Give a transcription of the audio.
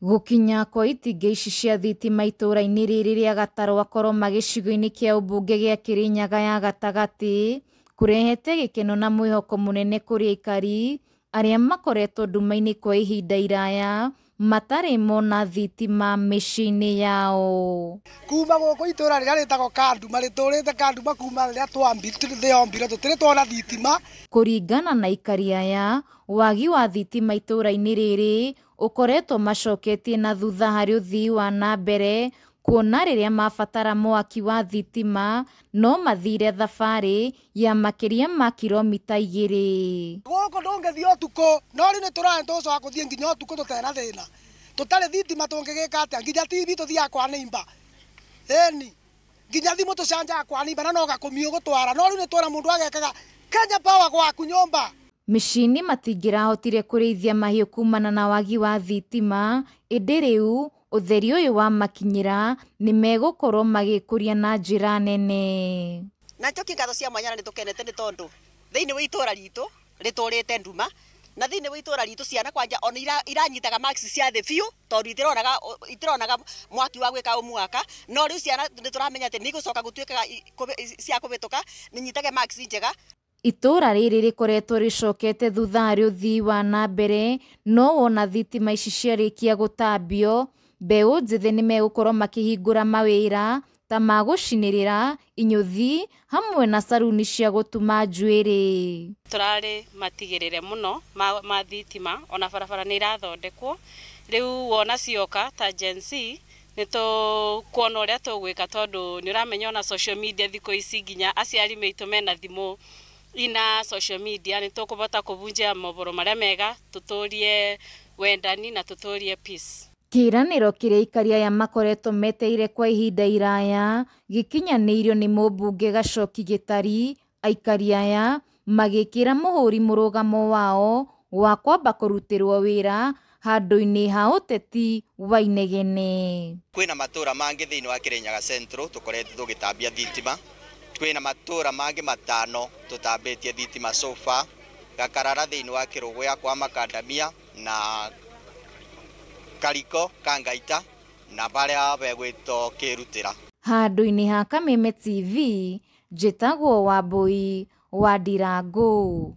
Gũkinya kwa itingĩ ici cia thitima itũũra-inĩ rĩrĩ rĩa Gatarwa Koroma gĩcigo-inĩ kĩa ũmbunge gĩa Kĩrĩnyaga ya gatagatĩ kũrehete gĩkeno na mwĩhoko mũnene kũrĩ aikari arĩa makoretwo nduma-inĩ kwa ihinda iraya matarĩ mona thitima mĩciĩ-inĩ yao. Kuma gũkũ itũra rĩrĩa rĩtagwo Kanduma rĩtũrĩte Kanduma kuma rĩrĩa twambire tũtirĩ twona thitima. Kũringana na aikari aya, wagi wa thitima itũũra-inĩ rĩrĩ ũkoretwo macoketie na thutha harĩ ũthii wa na mbere, kuona rĩrĩa mabatara mwaki wa thitima no mathire thabarĩ ya makĩria ma kilomita 2. Gũkũ ndũngĩthiĩ ũtukũ, no rĩu nĩ tũrona nĩtũgũcoka gũthiĩ nginya ũtukũ tũtarĩ na thĩna. Tũtarĩ thitima tũngĩgĩka atĩa? Nginya TV tũthiaga kwa neighbor. Ĩni, nginya thimũ tũcanjaga kwa neighbor na no gakũmi ũgũtwara. No rĩu nĩ tuona mũndũ agekaga Kenya Power gwaku nyũmba. Mĩciĩ-inĩ matingĩrahotire kũrĩithia mahiũ kumana na wagi wa thitima, ĩndĩ rĩu ũtheri ũyũ wamakinyĩra nĩ megũkorwo magĩkũria na njĩra nene. Na njoki ngatho cia mwanya na nĩtũkenete nĩ tondũ thĩinĩ wa itũũra ritũ rĩtũrĩte nduma, na thĩinĩ wa itũũra ritũ ciana kwanja ona iranyitaga marks cia thĩ biũ tondũ itironaga mwaki wa gwĩka ũmwaka, no rĩu ciana nĩtũramenya atĩ nĩigũcoka gũtuĩka cia kũhĩtũka nĩnyitage marks njega. Itũũra rĩrĩ rĩkoretwo rĩcokete thutha harĩ ũthii wa na mbere, no wona thitima ici ciarĩkia gũtambio, mbeũ njĩthĩ nĩmegũkorwo makĩhingũra mawĩra ta ma gũcinĩrĩra, inyũthi hamwe na caruni cia gũtuma njuĩrĩ. Tũrarĩ matigĩrĩre mũno ma thitima, ona barabara nĩ irathondekwo. Rĩu wona cioka ta Gen Z nĩtũkuona ũrĩa tũgwĩka tondũ nĩũramenya ona social media thikũ ici nginya aciari maitũ mena thimũ ina social media, nĩtũkũhota kũbunjia mohoro marĩa mega, tũtũrie wendani na tũtũrie peace. Kĩĩranĩro kĩrĩa aikari aya makoretwo metereire kwa ihinda iraya gĩkinyanĩirio nĩ mũmbunge Gachoki Gĩtari, aikari aya magĩkĩra mũhũri mũrũgamo wao wa kwamba kũrutĩrwo wĩra handũ-inĩ ha ũteti wa inegene. Kwĩna matũra mangĩ thĩinĩ wa Kĩrĩnyaga Central tũkoretwo tũgĩtambia thitima, kwĩna matũra mangĩ matano tũtambĩtie thitima so far, Gakarara thĩinĩ wa Kĩrũgũya kwa Makandamia na Kariko Kangaita na barĩa begwĩtwo Kĩrutĩra. Handũ-inĩ ha Kameme TV, njĩtagwo Wambui wa Ndirangũ.